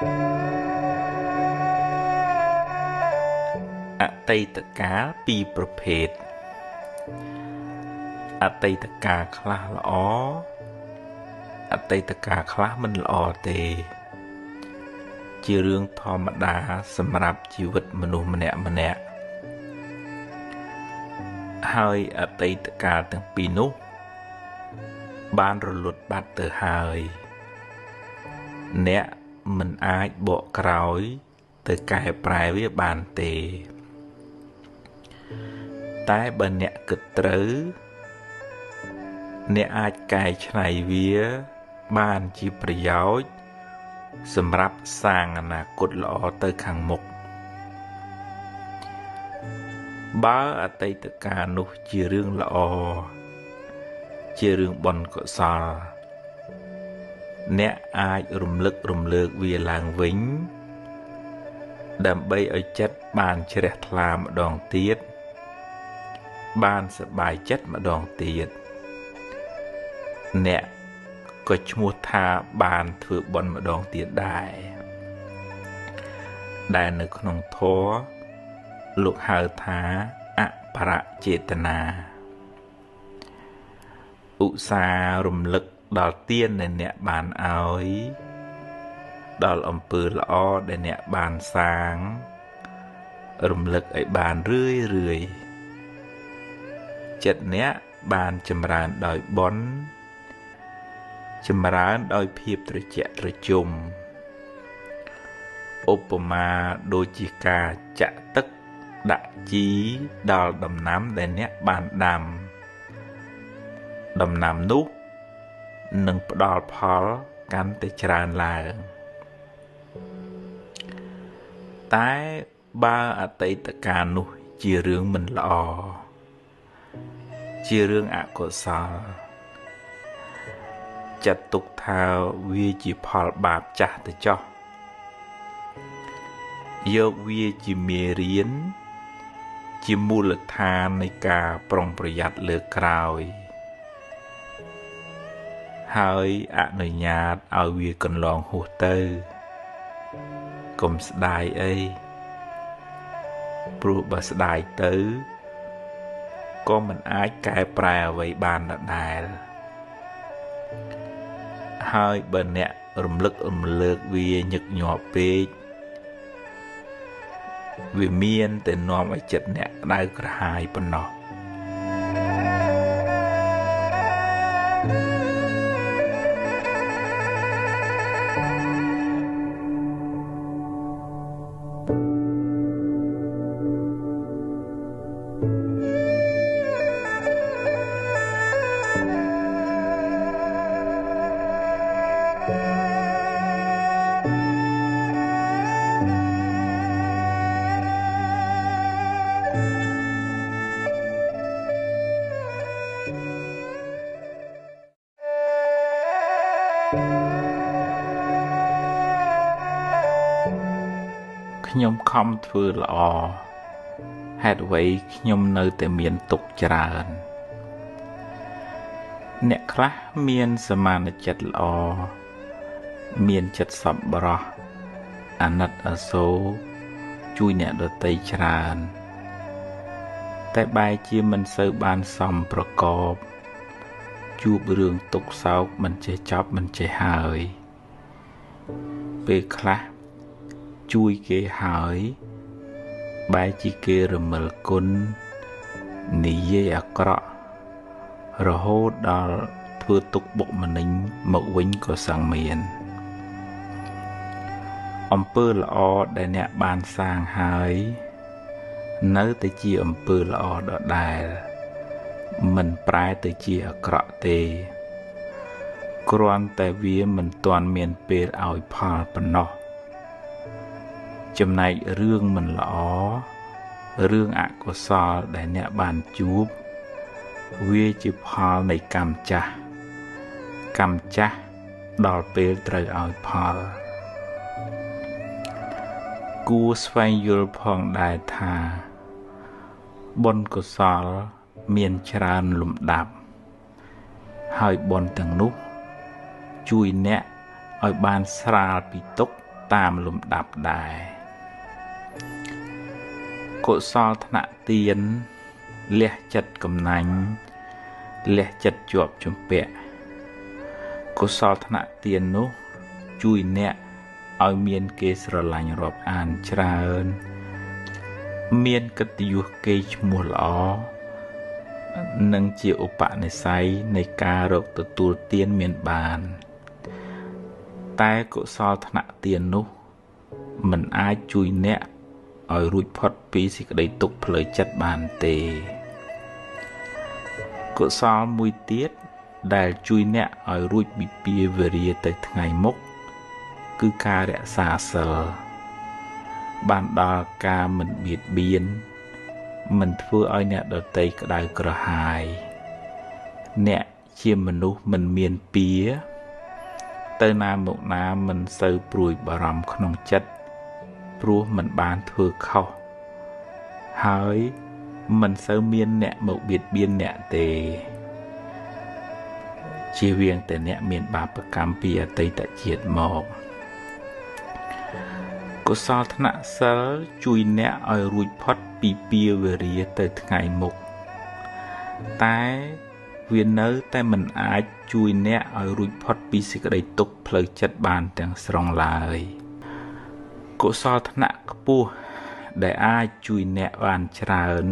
អតីតកាលពីរប្រភេទអតីតកាលខ្លះល្អអតីតកាលខ្លះមិនល្អទេជារឿងធម្មតាសម្រាប់ជីវិតមនុស្សម្នាក់ម្នាក់ហើយអតីតកាលទាំងពីរនោះបានរលត់បាត់ទៅហើយអ្នកមិនអាចបកក្រោយទៅកែប្រែវាបានទេតែបើអ្នកគិតត្រូវអ្នកអាចកែច្នៃវាបានជាប្រយោជន៍សម្រាប់សាងអនាគតល្អទៅខាងមុខបើអតីតកាលនោះជារឿងល្អជារឿងបុណ្យកុសលអ្នកអាចរំលឹករំលើកវាឡើងវិញដើម្បីឲ្យចិត្តបានជ្រះថ្លាម្ដងទៀតបានសប្បាយចិត្តម្ដងទៀតអ្នកក៏ឈ្មោះថាបានធ្វើបុណ្យម្ដងទៀតដែរដែលនៅក្នុងធម៌លោកហៅថាអបរចេតនាឧស្សាហ៍រំលឹកដល់ទានដែលអ្នកបានឲ្យដល់អំពើល្អដែលអ្នកបានសាងរំលឹកឲ្យបានរឿយរឿយចិត្តអ្នកបានចម្រើនដោយបុណ្យចម្រើនដោយភាពត្រជាក់ត្រជុំឧបមាដូចជាការចាក់ទឹកដាក់ជីដល់ដំណាំដែលអ្នកបានដាំដំណាំនោះនឹងផ្ដល់ផលកាន់តែច្រើនឡើងតែបើអតីតកាលនោះជារឿងមិនល្អជារឿងអកុសលចាត់ទុកថាវាជាផលបាបចាស់ទៅចោះយកវាជាមេរៀនជាមូលដ្ឋាននៃការប្រុងប្រយ័ត្នលើក្រោយហើយអនុញ្ញាតឲ្យវាកន្លងហួសទៅកុំស្ដាយអីព្រោះបើស្ដាយទៅក៏មិនអាចកែប្រែអ្វីបានដដែលហើយបើអ្នករំលឹករំលើកវាញឹកញាប់ពេកវាមានតែនាំឲ្យចិត្តអ្នកក្តៅក្រហាយប៉ុណ្ណោះខ្ញុំខំធ្វើល្អហេតុអ្វីខ្ញុំនៅតែមានទុក្ខច្រើនអ្នកខ្លះមានសមានចិត្តល្អមានចិត្តសប្បុរសអាណិតអាសូរជួយអ្នកដទៃច្រើនតែបែរជាមិនសូវបានសមប្រកបជួបរឿងទុក្ខសោកមិនចេះចប់មិនចេះហើយពេលខ្លះជួយគេហើយបែរជាគេរមិលគុណនិយាយអាក្រក់រហូតដល់ធ្វើទុក្ខបុកម្នេញមកវិញក៏សឹងមានអំពើល្អដែលអ្នកបានសាងហើយនៅតែជាអំពើល្អដដែលមិនប្រែទៅជាអាក្រក់ទេគ្រាន់តែវាមិនទាន់មានពេលឲ្យផលប៉ុណ្ណោះចំណែករឿងមិនល្អរឿងអកុសលដែលអ្នកបានជួបវាជាផលនៃកម្មចាស់កម្មចាស់ដល់ពេលត្រូវឲ្យផលគួរស្វែងយល់ផងដែរថាបុណ្យកុសលមានច្រើនលំដាប់ហើយបុណ្យទាំងនោះជួយអ្នកឲ្យបានស្រាលពីទុក្ខ តាមលំដាប់ដែរកុសលថ្នាក់ទានលះចិត្តកំណាញ់លះចិត្តជាប់ជំពាក់កុសលថ្នាក់ទាននោះជួយអ្នកឲ្យមានគេស្រឡាញ់រាប់អានច្រើនមានកិត្តិយសគេឈ្មោះល្អនិងជាឧបនិស្ស័យនៃការរកទទួលទានមានបានតែកុសលថ្នាក់ទាននោះមិនអាចជួយអ្នកឲ្យរួចផុតពីសេចក្តីទុក្ខផ្លូវចិត្តបានទេកុសលមួយទៀតដែលជួយអ្នកឲ្យរួចពីពាវរាទៅថ្ងៃមុខគឺការរក្សាសីលបានដល់ការមិនបៀតបៀនមិនធ្វើឲ្យអ្នកដទៃក្តៅក្រហាយអ្នកជាមនុស្សមិនមានពៀទៅណាមកណាមិនសូវព្រួយបារម្ភក្នុងចិត្តព្រោះមិនបានធ្វើខុសហើយមិនសូវមានអ្នកមកបៀតបៀនអ្នកទេជៀសវាងតែអ្នកមានបាបកម្មពីអតីតជាតិមកកុសលថ្នាក់សិលជួយអ្នកឲ្យរួចផុតពីពាវរាទៅថ្ងៃមុខតែវានៅតែមិនអាចជួយអ្នកឲ្យរួចផុតពីសេចក្តីទុក្ខផ្លូវចិត្តបានទាំងស្រុងឡើយកុសលថ្នាក់ខ្ពស់ដែលអាចជួយអ្នកបានច្រើន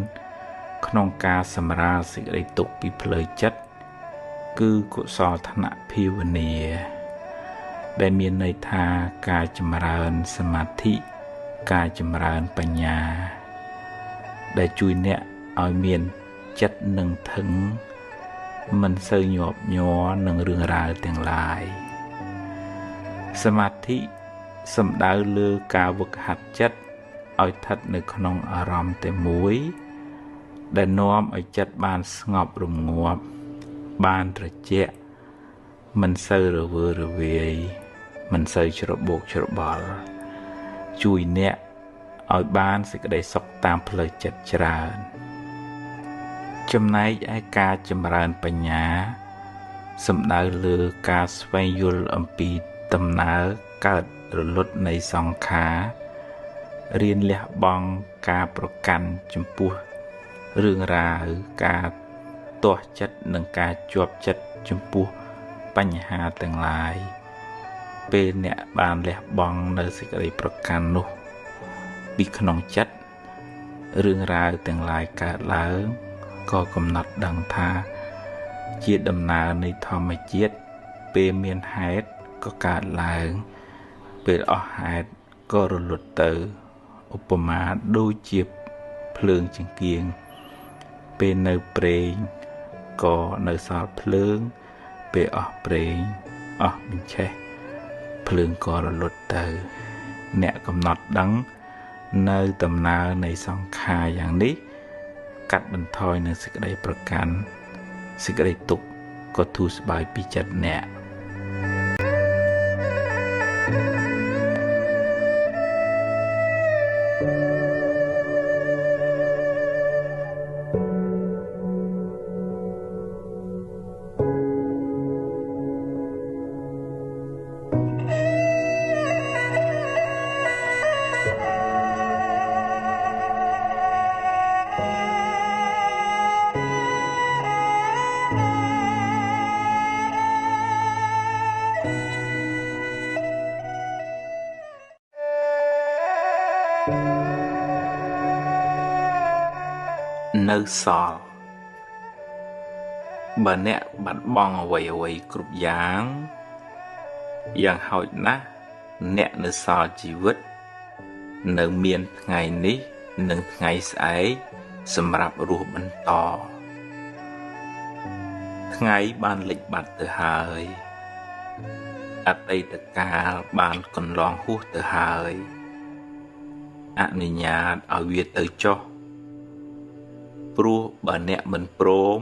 ក្នុងការសម្រាលសេចក្តីទុក្ខពីផ្លូវចិត្តគឺកុសលថ្នាក់ភាវនាដែលមានន័យថាការចម្រើនសមាធិការចម្រើនបញ្ញាដែលជួយអ្នកឲ្យមានចិត្តនឹងធឹងមិនសូវញាប់ញ័រនឹងរឿងរ៉ាវទាំងឡាយសមាធិសំដៅលើការវឹកហាត់ចិត្តឲ្យស្ថិតនៅក្នុងអារម្មណ៍តែមួយដែលនាំឲ្យចិត្តបានស្ងប់រងាប់បានត្រជាក់មិនសូវរវើរវាយមិនសូវច្របូកច្របល់ជួយអ្នកឲ្យបានសេចក្តីសុខតាមផ្លូវចិត្តច្រើនចំណែកឯការចម្រើនបញ្ញាសំដៅលើការស្វែងយល់អំពីដំណើរកើតរលត់នៃសង្ខាររៀនលះបង់ការប្រកាន់ចំពោះរឿងរ៉ាវការទាស់ចិត្តនិងការជាប់ចិត្តចំពោះបញ្ហាទាំងឡាយពេលអ្នកបានលះបង់នៅសេចក្តីប្រកាន់នោះពីក្នុងចិត្តរឿងរ៉ាវទាំងឡាយកើតឡើងក៏កំណត់ដឹងថាជាដំណើរនៃធម្មជាតិពេលមានហេតុក៏កើតឡើងពេលអស់ហេតុក៏រលត់ទៅឧបមាដូចជាភ្លើងចង្គៀងពេលនៅប្រេងក៏នៅសល់ភ្លើងពេលអស់ប្រេងអស់បញ្ឆេះភ្លើងក៏រលត់ទៅអ្នកកំណត់ដឹងនៅដំណើរនៃសង្ខារយ៉ាងនេះកាត់បន្ថយនៅសេចក្តីប្រកាន់សេចក្តីទុក្ខក៏ធូរស្បើយពីចិត្តអ្នកនៅសល់បើអ្នកបាត់បង់អ្វីៗគ្រប់យ៉ាងយ៉ាងហោចណាស់អ្នកនៅសល់ជីវិតនៅមានថ្ងៃនេះនិងថ្ងៃស្អែកសម្រាប់រស់បន្តថ្ងៃបានលិចបាត់ទៅហើយអតីតកាលបានកន្លងហួសទៅហើយអនុញ្ញាតឲ្យវាទៅចុះព្រោះបើអ្នកមិនព្រម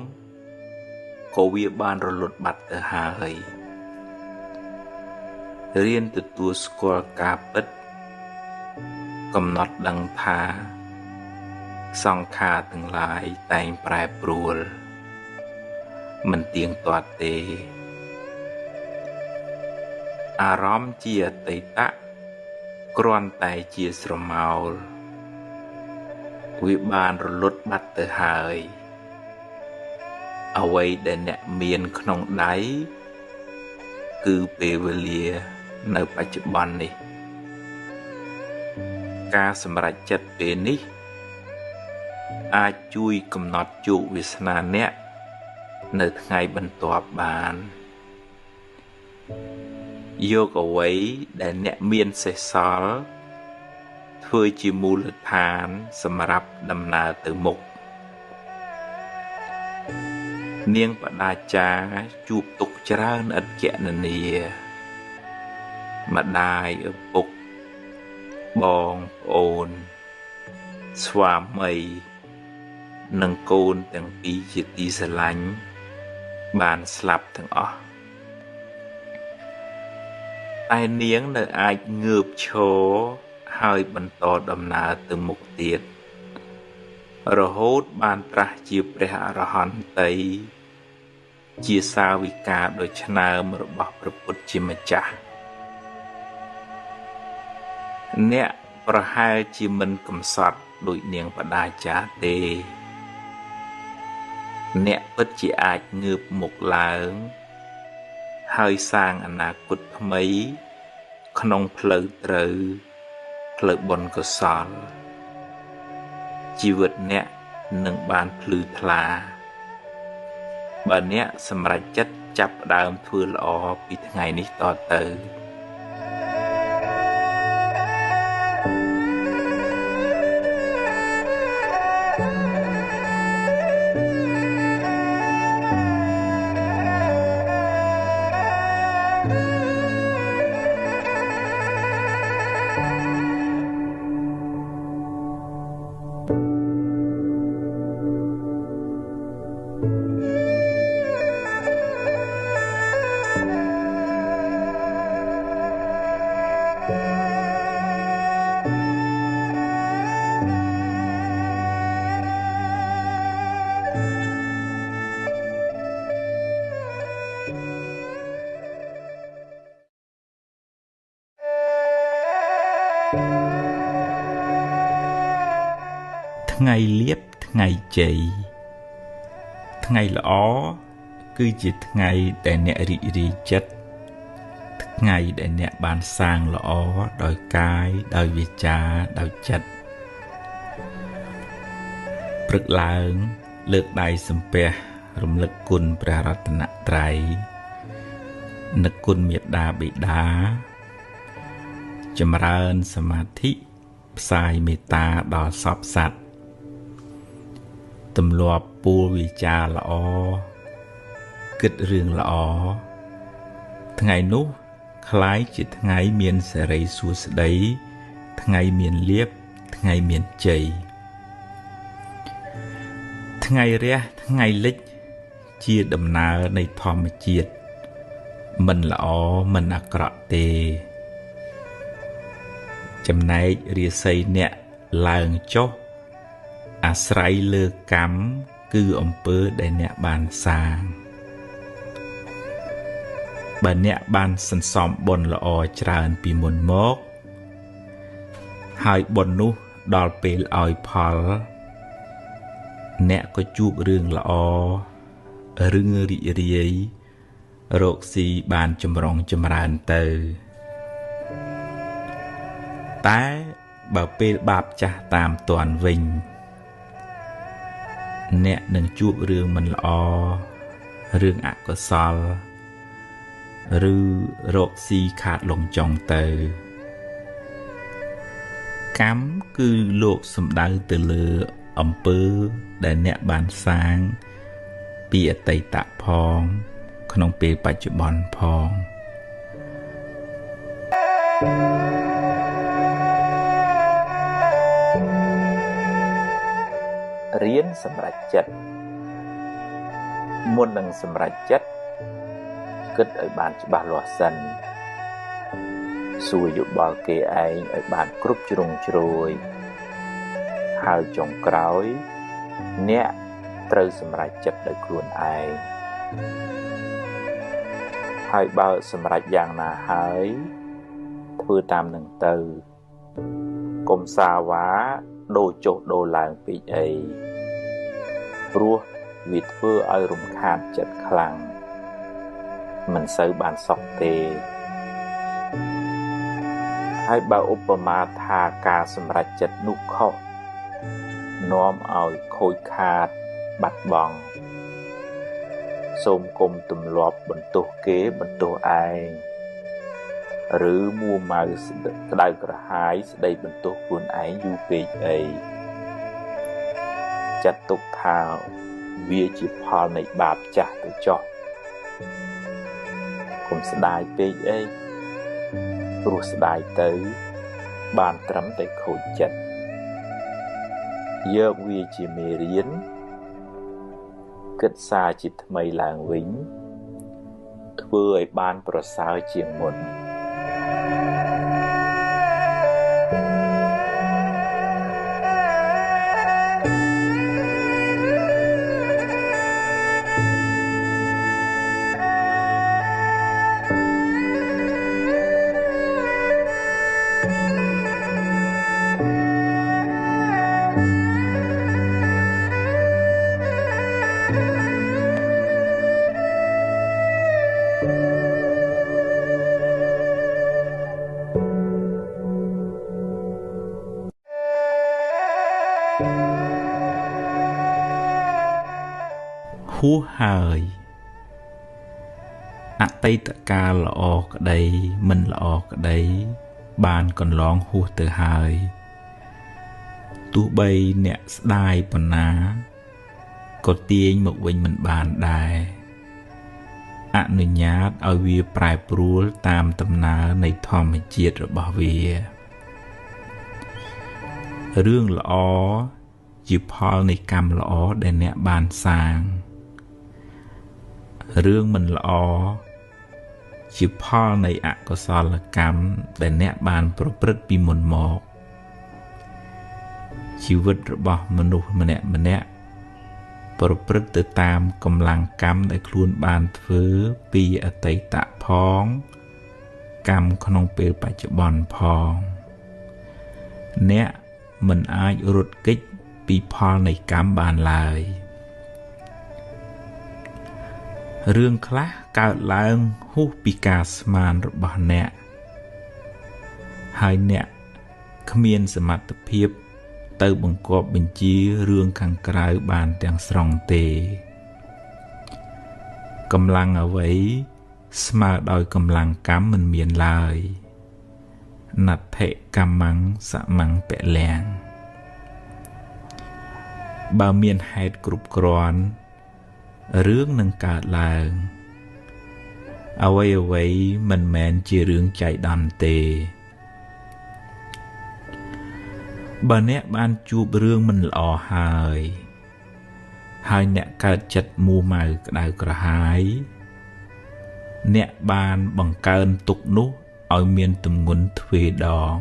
ក៏វាបានរលត់បាត់ទៅហើយរៀនទទួលស្គាល់ការពិតកំណត់ដឹងថាសង្ខារទាំងឡាយតែងប្រែប្រួលមិនទៀងទាត់ទេអារម្មណ៍ជាអតីត គ្រាន់តែជាស្រមោលវាបានរលត់បាត់ទៅហើយអ្វីដែលអ្នកមានក្នុងដៃគឺពេលវេលានៅបច្ចុប្បន្ននេះការសម្រេចចិត្តពេលនេះអាចជួយកំណត់ជោគវាសនាអ្នកនៅថ្ងៃបន្ទាប់បានយកអ្វីដែលអ្នកមានសេសសល់ធ្វើជាមូលដ្ឋានសម្រាប់ដំណើរទៅមុខនាងបដាចាជួបទុក្ខច្រើនឥតគណនាម្ដាយឪពុកបងប្អូនស្វាមីនិងកូនទាំងពីរជាទីស្រឡាញ់បានស្លាប់ទាំងអស់តែនាងនៅអាចងើបឈរហើយបន្តដំណើរទៅមុខទៀតរហូតបានត្រាស់ជាព្រះអរហន្តតីជាសាវិកាដ៏ឆ្នើមរបស់ព្រះពុទ្ធជាម្ចាស់អ្នកប្រហែលជាមិនកំសត់ដូចនាងបដាចាទេអ្នកពិតជាអាចងើបមុខឡើងហើយសាងអនាគតថ្មីក្នុងផ្លូវត្រូវផ្លូវបុណ្យកុសលជីវិតអ្នកនឹងបានភ្លឺថ្លាបើអ្នកសម្រេចចិត្តចាប់ផ្ដើមធ្វើល្អពីថ្ងៃនេះតទៅថ្ងៃលៀបថ្ងៃជ័យថ្ងៃល្អគឺជាថ្ងៃដែលអ្នករីករាយចិត្តថ្ងៃដែលអ្នកបានសាងល្អដោយកាយដោយវាចាដោយចិត្តព្រឹកឡើងលើកដៃសំពះរំលឹកគុណព្រះរតនត្រ័យនឹកគុណមេត្តាបិតាចម្រើនសមាធិផ្សាយមេត្តាដល់សព្វសត្វទម្លាប់ពូលវិចារល្អគិតរឿងល្អថ្ងៃនោះក្លាយជាថ្ងៃមានសិរីសួស្តីថ្ងៃមានលាភថ្ងៃមានជ័យថ្ងៃរះថ្ងៃលិចជាដំណើរនៃធម្មជាតិមិនល្អមិនអាក្រក់ទេចំណែករាសីអ្នកឡើងចុះអាស្រ័យលើកម្មគឺអំពើដែលអ្នកបានសាងបើអ្នកបានសន្សំបុណ្យល្អច្រើនពីមុនមកហើយបុណ្យនោះដល់ពេលឲ្យផលអ្នកក៏ជួបរឿងល្អរឿងរីករាយរកស៊ីបានចម្រុងចម្រើនទៅតែបើពេលបាបចាស់តាមទាន់វិញអ្នកនឹងជួបរឿងមិនល្អរឿងអកុសលឬរកស៊ីខាតលងចុងទៅកម្មគឺលោកសំដៅទៅលើអំពើដែលអ្នកបានសាងពីអតីតផងក្នុងពេលបច្ចុប្បន្នផងរៀនសម្រេចចិត្តមុននឹងសម្រេចចិត្តគិតឲ្យបានច្បាស់លាស់សិនសួរយោបល់គេឯងឲ្យបានគ្រប់ជ្រុងជ្រោយហើយចុងក្រោយអ្នកត្រូវសម្រេចចិត្តដោយខ្លួនឯងហើយបើសម្រេចយ៉ាងណាហើយធ្វើតាមនឹងទៅ កុំសាវ៉ាដូរចុះដូរឡើងពេកអីព្រោះវាធ្វើឲ្យរំខានចិត្តខ្លាំងមិនសូវបានសុខទេហើយបើឧបមាថាការសម្រេចចិត្តនោះខុសនាំឲ្យខូចខាតបាត់បង់សូមគុំទម្លាប់បន្ទោសគេបន្ទោសឯងឬមួម៉ៅក្តៅក្រហាយស្ដីបន្ទោសខ្លួនឯងយូរពេកអីចាត់ទុកថាវាជាផលនៃបាបចាស់ទៅចោះកុំស្ដាយពេកអីព្រោះស្ដាយទៅបានត្រឹមតែខូចចិត្តយកវាជាមេរៀនគិតសារជាថ្មីឡើងវិញធ្វើឲ្យបានប្រសើរជាងមុនហួសហើយអតីតកាលល្អក្តីមិនល្អក្តីបានកន្លងហួសទៅហើយទោះបីអ្នកស្ដាយប៉ុណ្ណាក៏ទាញមកវិញមិនបានដែរអនុញ្ញាតឲ្យវាប្រែប្រួលតាមដំណើរនៃធម្មជាតិរបស់វារឿងល្អជាផលនៃកម្មល្អដែលអ្នកបានសាងរឿងមិនល្អជាផលនៃអកុសលកម្មដែលអ្នកបានប្រព្រឹត្តពីមុនមកជីវិតរបស់មនុស្សម្នាក់ម្នាក់ប្រព្រឹត្តទៅតាមកម្លាំងកម្មដែលខ្លួនបានធ្វើពីអតីតផងកម្មក្នុងពេលបច្ចុប្បន្នផងអ្នកមិនអាចរត់គេចពីផលនៃកម្មបានឡើយរឿងខ្លះកើតឡើងហួសពីការស្មានរបស់អ្នកហើយអ្នកគ្មានសមត្ថភាពទៅបង្គាប់បញ្ជារឿងខាងក្រៅបានទាំងស្រុងទេកម្លាំងអ្វីស្មើដោយកម្លាំងកម្មមិនមានឡើយណដ្ឋិកម្មੰសមੰពលំបើមានហេតុគ្រប់គ្រាន់រឿងនឹងកើតឡើងអ្វីអ្វីមិនមែនជារឿងចៃដន្យទេបើអ្នកបានជួបរឿងមិនល្អហើយហើយអ្នកកើតចិត្តមួម៉ៅក្តៅក្រហាយអ្នកបានបង្កើនទុក្ខនោះឲ្យមានទម្ងន់ទ្វេដង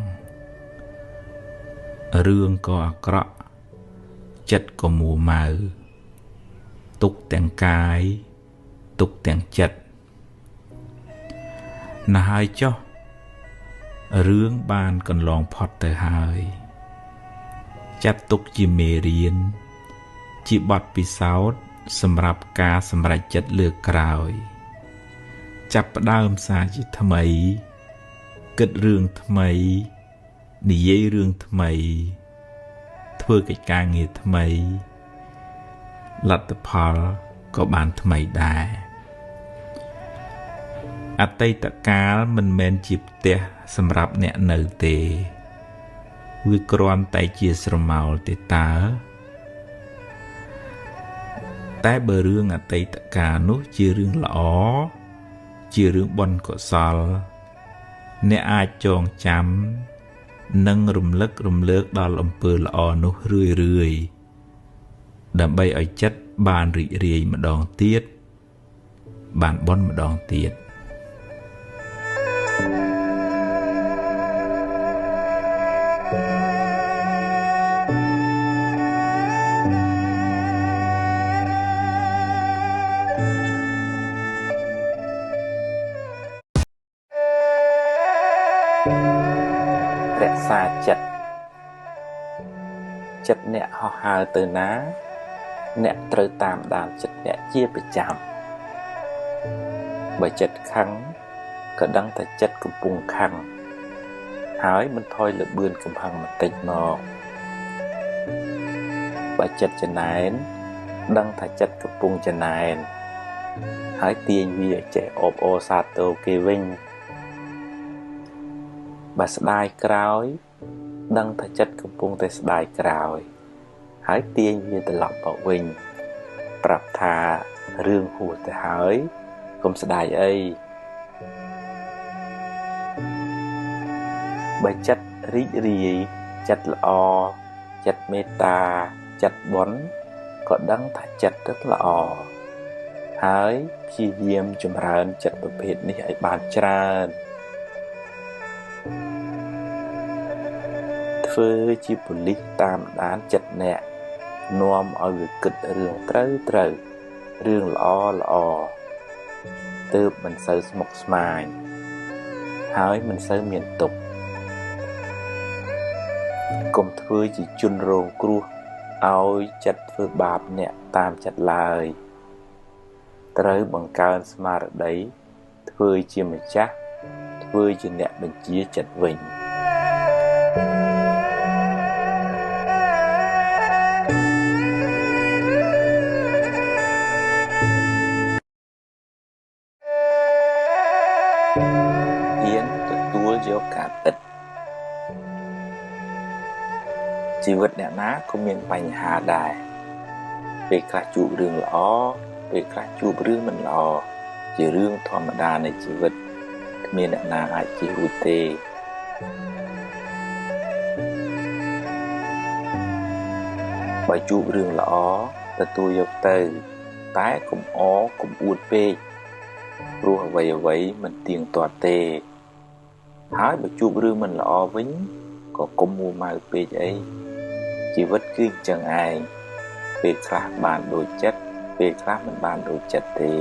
រឿងក៏អាក្រក់ចិត្តក៏មួម៉ៅទុកទាំងកាយទុកទាំងចិត្តណាស់ហើយចុះរឿងបានកន្លងផុតទៅហើយចាត់ទុកជាមេរៀនជាបទពិសោធន៍សម្រាប់ការសម្រេចចិត្តលើកក្រោយចាប់ផ្ដើមសារជាថ្មីគិតរឿងថ្មីនិយាយរឿងថ្មីធ្វើកិច្ចការងារថ្មីលទ្ធផលក៏បានថ្មីដែរអតីតកាលមិនមែនជាផ្ទះសម្រាប់អ្នកនៅទេវាគ្រាន់តែជាស្រមោលទេតើតែបើរឿងអតីតកាលនោះជារឿងល្អជារឿងបុណ្យកុសលអ្នកអាចចងចាំនិងរំលឹករំលើកដល់អំពើល្អនោះរឿយរឿយដើម្បីឲ្យចិត្តបានរីករាយម្ដងទៀតបានបុណ្យម្ដងទៀត រក្សាចិត្តចិត្តអ្នកហោះហើរទៅណាអ្នកត្រូវតាមដានចិត្តអ្នកជាប្រចាំបើចិត្តខឹងក៏ដឹងថាចិត្តកំពុងខឹងហើយបន្ថយល្បឿនកំហឹងបន្តិចមកបើចិត្តចំណែនដឹងថាចិត្តកំពុងចំណែនហើយទាញវាឲ្យចេះអបអរសាទរគេវិញបើស្ដាយក្រោយដឹងថាចិត្តកំពុងតែស្ដាយក្រោយហើយទាញវាត្រឡប់មកវិញប្រាប់ថារឿងហួសទៅហើយកុំស្ដាយអីបើចិត្តរីករាយចិត្តល្អចិត្តមេត្តាចិត្តបុណ្យក៏ដឹងថាចិត្តទៅល្អហើយព្យាយាមចម្រើនចិត្តប្រភេទនេះឲ្យបានច្រើនធ្វើជាប៉ូលីសតាមដានចិត្តអ្នកនាំឲ្យវាគិតរឿងត្រូវត្រូវរឿងល្អល្អទើបមិនសូវស្មុគស្មាញហើយមិនសូវមានទុក្ខកុំធ្វើជាជនរងគ្រោះឲ្យចិត្តធ្វើបាបអ្នកតាមចិត្តឡើយត្រូវបង្កើនស្មារតីធ្វើជាម្ចាស់ធ្វើជាអ្នកបញ្ជាចិត្តវិញហ៊ានទទួលយកការពិតជីវិតអ្នកណាក៏មានបញ្ហាដែរពេលខ្លះជួបរឿងល្អពេលខ្លះជួបរឿងមិនល្អជារឿងធម្មតានៃជីវិតគ្មានអ្នកណាអាចជៀសរួចទេបើជួបរឿងល្អទទួលយកទៅតែកុំអកុំអួតពេកព្រោះអ្វីៗមិនទៀងទាត់ទេហើយបើជួបរឿងមិនល្អវិញក៏កុំមួម៉ៅពេកអីជីវិតគឺអញ្ចឹងឯងពេលខ្លះបានដូចចិត្តពេលខ្លះមិនបានដូចចិត្តទេ